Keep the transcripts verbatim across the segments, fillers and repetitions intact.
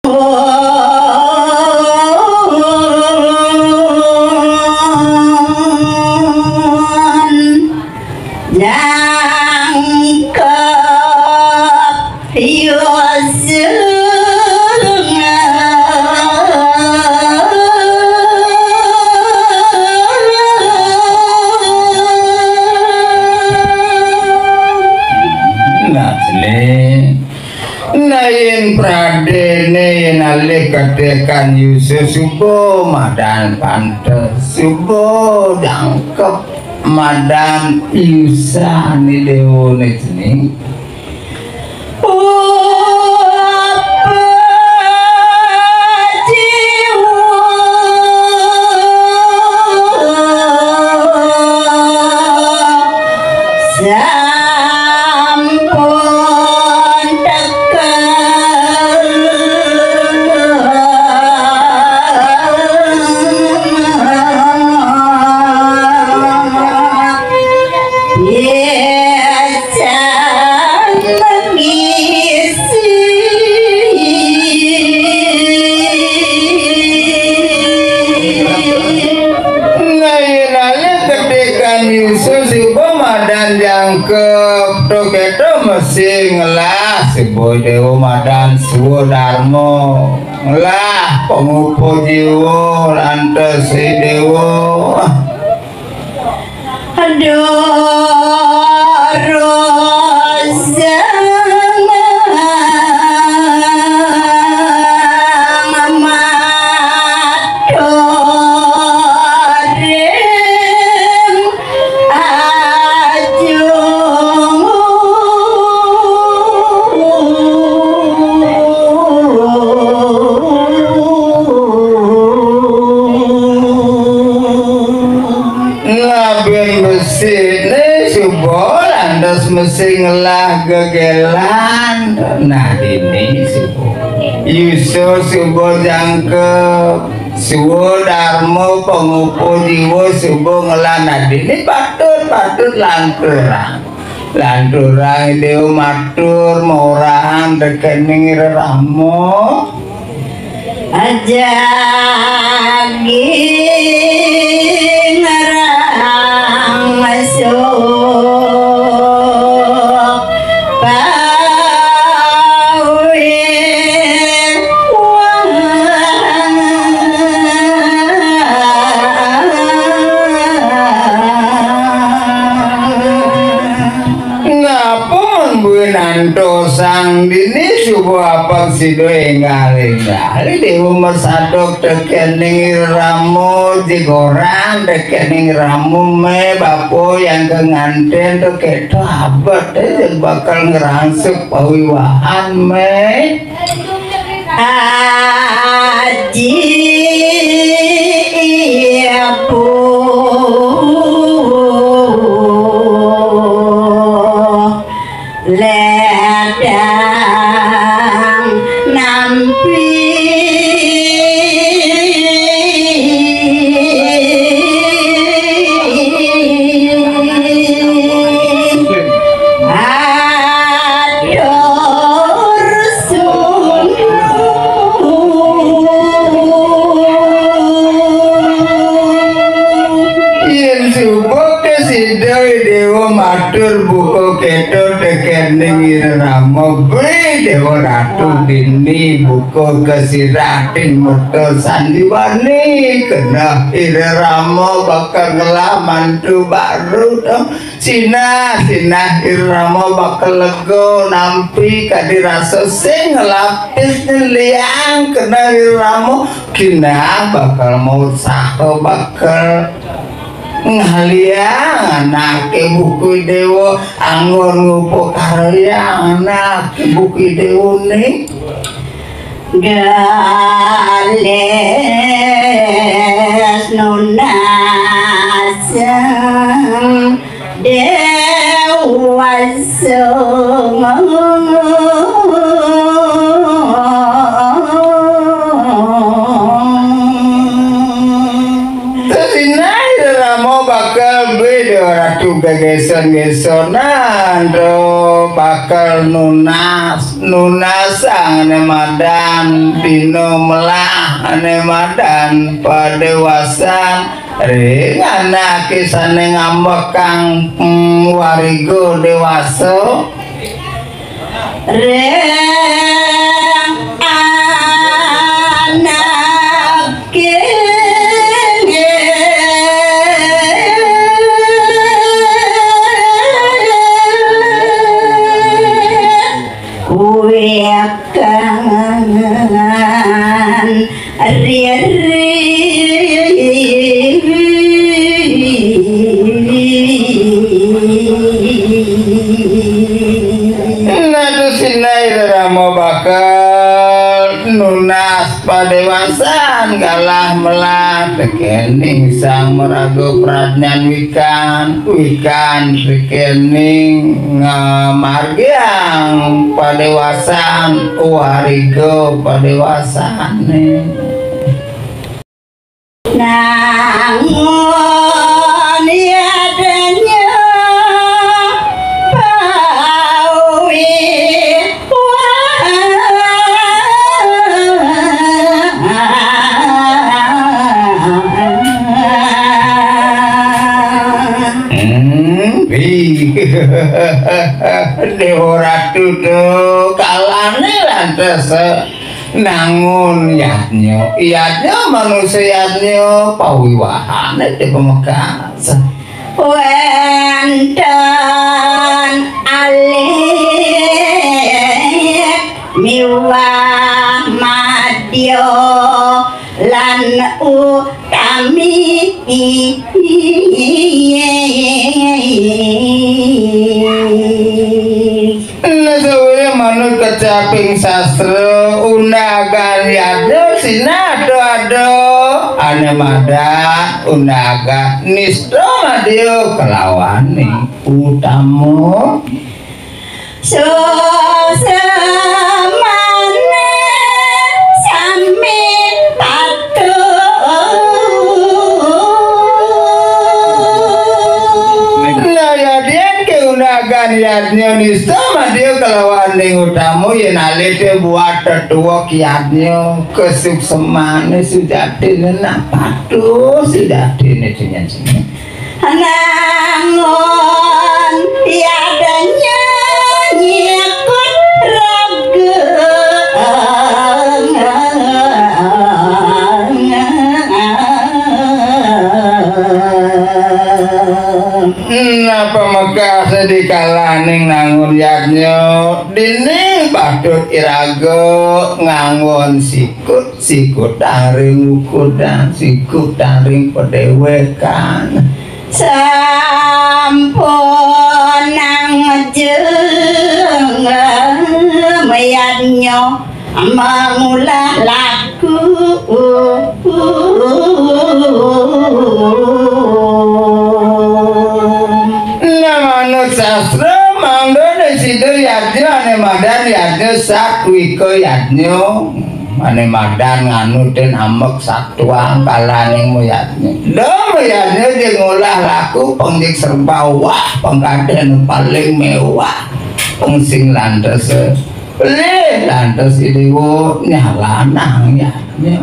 Pun jangkep Yusuf. Nah, jeling. Nah, yén pradéné, yén alih gedékan Yusuf, suba madan pantes, suba jangkep madan Yusuf né déwané jeling. Apa jiwa sampun tekel. Biasa mengisi. Nah, yén alih gedékan Yusuf, suba madan jangkep, to kéto mesti ngelah, suba déwa madan suwa darma. Ngelah pangupa jiwa lantas déwa. Durus maturing ajung. Nah, bén besiné suba lantas mesti ngelah gegélan. Nah, dini suba. Yusuf suba jangkep, suwa darma pangupa jiwa suba ngelah. Nah, dini patut, patut lanturang. Lanturang déwa matur maurahan tekéning Ira Rama. Ajagi ngarang masuk pawit wah. Ngapa mbuin antos sang dini suba apang sida énggal-énggal. Déwa masadok tekéning Rama, jigorang tekéning Rama, mé bapa yang kengantén to kéto abet, eh, bakal ngrangsuk pawiwahan, mé. Aji ibu ledang nampi. Atur sunuh. Yén suba kasida déwa matur buka kéto tekéning Ira Rama, bé déwa ratu dini buka kasirating murta sandiwani, keneh Ira Rama bakal ngelah mantu baru to. Sinah, sinah Ira Rama bakal lega nampi kadi rasa sing ngelapis nyeliang keneh Ira Rama. Kinah bakal mausaha bakal ngaliang anaké buka déwa, anggon ngupakarayang anaké buka déwané. Galis nunas dewasa. Tesinai Rama bakal bé déwa ratu gegéson-gésonan, bakal nunas. Nunasang ané madan dina melah ané madan padéwasan ring anaké sané ngambekang, mm, wariga déwasa. Ring anaké kuwi kan riri. Nadu sinai rama bakal nunas padéwasan galah melah tekéning Sang Maraga Pradnyan Wikan, Wikan tekéning ngamargiang padéwasan, wariga padéwasané. Nangun yadnya bawi wah. Hmm, ih. Déwa Ratu to kalané lantas nangun yadnya. Yadnya manusa yadnya pawiwahané di pamekas. Wénten alit miwah madya lan utami. Nah, sawirya manut kecaping sastra, undagan yadnya sinah ada-ada, ané madan undagan nista madya kalawaning utama. Suksmané sami patuh. Nah, yadian ké undagan yadnya nista madya kalawaning utama, yén alite buat tetuwek yadnya, kasuksmané sujatiné nah patuh sujatiné dinten sini. Nangun yadnya nyikut raga. Nah, pamekas dikalaning nangun yadnya, dini patut iraga ngangun sikut, sikutang ring ukudan, sikutang ring padéwékan. Sampunang jeng mayadnya mangulah laku. Nah, manut sastra, mangdané sida yadnya ané madan yadnya satwika yadnya. Ané madan nganutin ambek satuang kalaning mayadnya. Dah mayadnya dia ngolah laku pengdik serba wah, pengkadén paling mewah. Pengsing lantas, eh, pelih lantas idéwa nyalanang yadnya.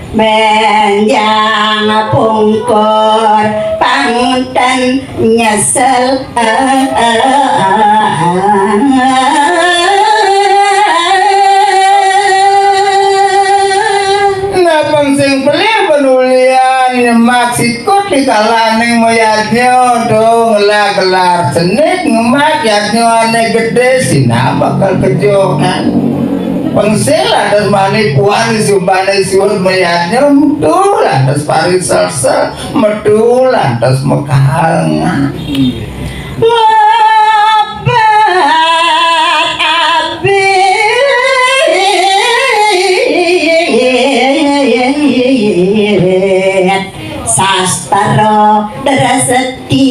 Benjang pungkur pang ten nyesel. Nah, pang sing pelih penulian nyemak sikut di kalaning mayadnya, tuh, ngelar-gelar senik ngemak yadnya ané gedé, sinah bakal kejokan. Pang sing lantas mani puan di subané suud mayadnya, tuh, lantas paring selsel. Metu lantas mekal ngobet abet sastra dresti.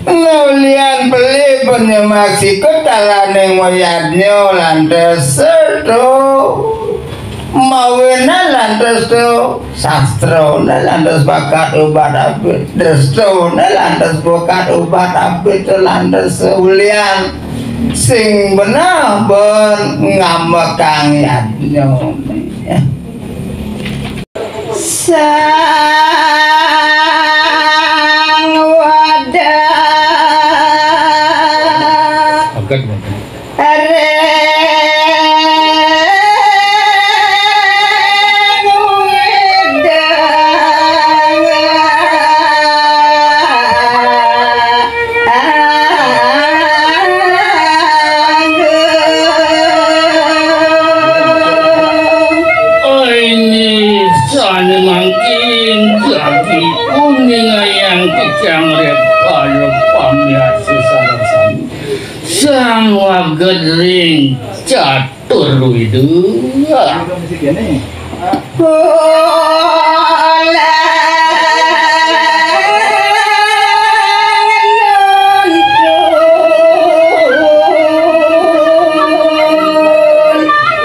Ngulian pelih penyemak sikut kalaning mayadnya lantas setu. Mawine lantas to sastrane lantas bakat obat abet, drestane lantas bakat obat abet, lantas ulian sing beneh ben ngambekang yadnyane. Sang Wada. Agak. Ring widang agung. Ini sane mangkin jagi uningayang kecang rep para pamiarsa sareng sami. Sang waget ring catur wida.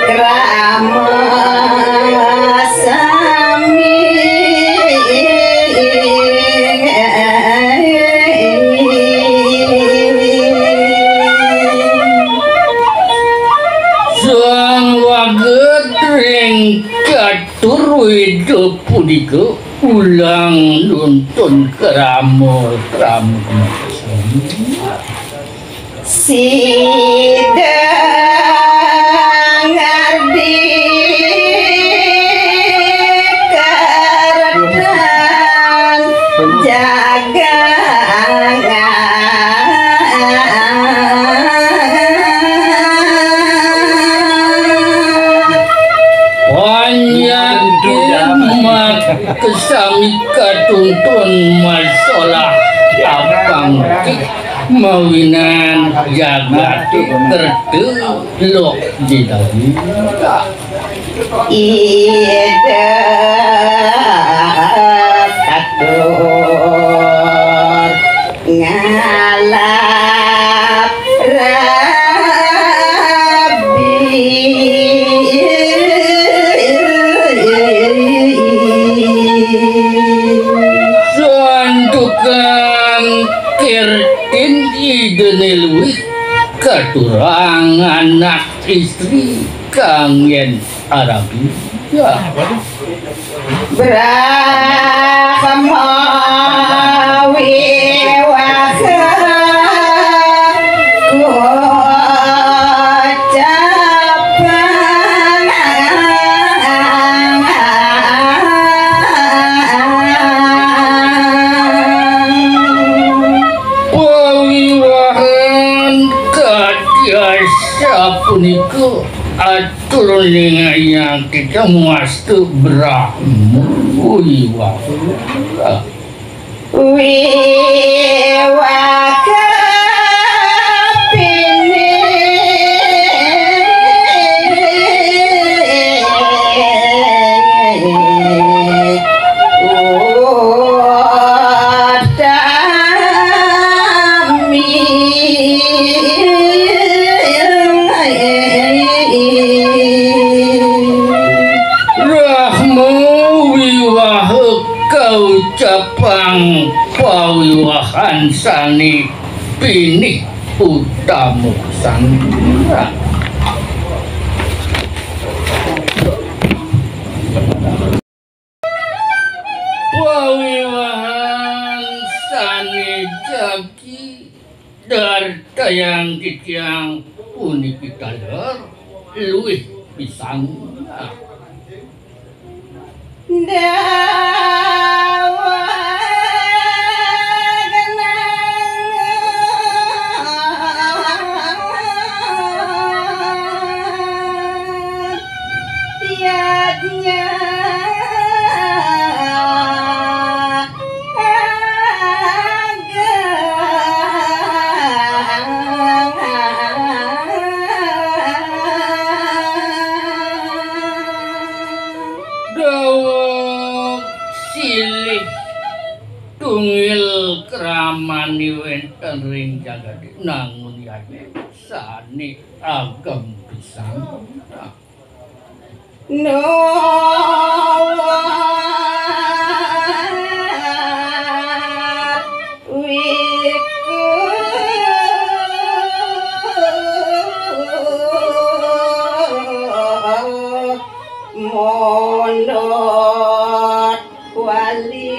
Krama sami. Sang waget ring catur wida punika ulang nuntun krama-krama. Sida ngardi karetan jagangan. Panyakin makasami katuntun masalah apang mawinan jagate kerta lok didawita. Ida katur ngalap rabi. Santukan kertin Idane luih katurang anak istri kanggen arabi. Ya. Brahma wiwaha kocapang. Pawiwahan katiasa punika atur ningayang kita muastu Brahma wiwaha. Wiwaha pinih utami. Brahma wiwaha kaucapang pawiwahan sane pinih utama sandira. Pawiwahan sane jagi dartayang titiang puniki taler luih pisan. Dawah genangan yadnya. Daweg silih tunggil kramane wenten ring jagate, nangun yadnya sane ageng pisan. Nuwun wiku mondot wali.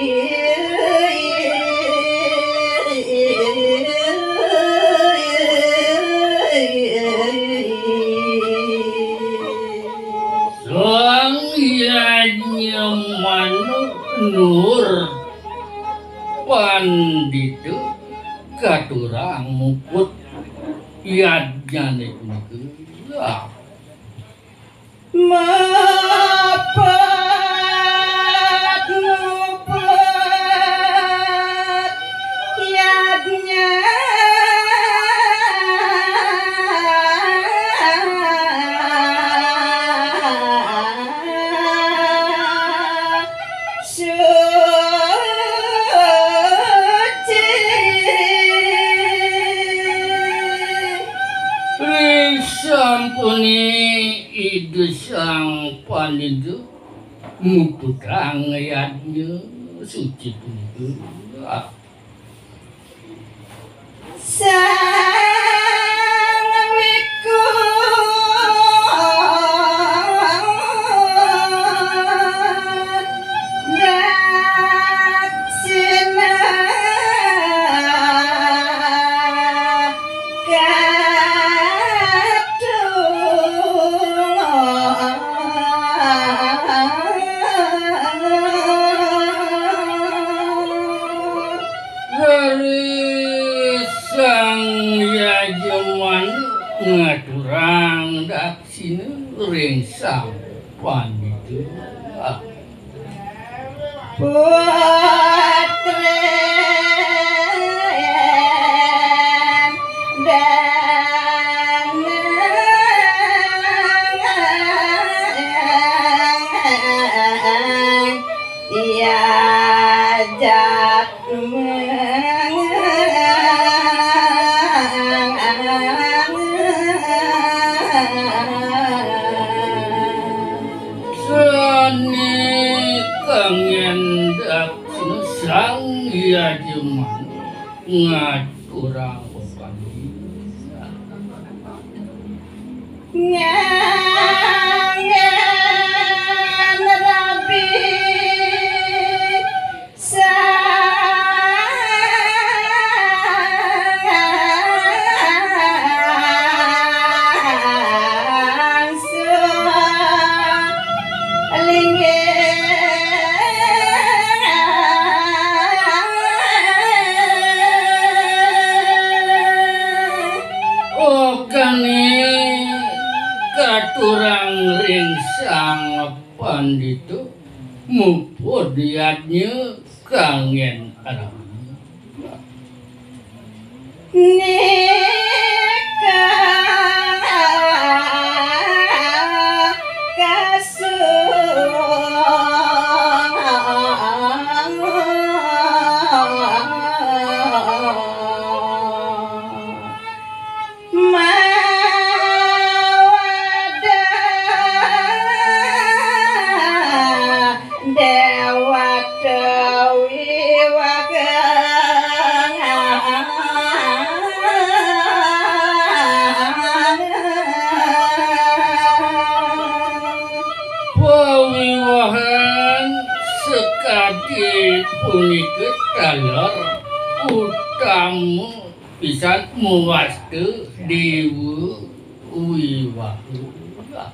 Sang Hyang Manuk Nur Pandita katurang muput yadnyane punika. Mepet mupet yadnya suci. Ring sampune Ida Sang Pandita muputang yadnya suci punika. Sang wiku daksina katur. Ri Sang Yajamana ngaturang daksina ring Sang Pandita. Putri dan Yajak sane kangen daksina Sang Yajamana ngaturang pepandit. Ngangen rabi sang suling. Okane katurang ring Sang Pandita muput yadnya kangen rama. Nika kasung mawadah Dewata wiwagang. Pawiwahan sakadi punika taler utama pisan mawasta dewa wiwaha.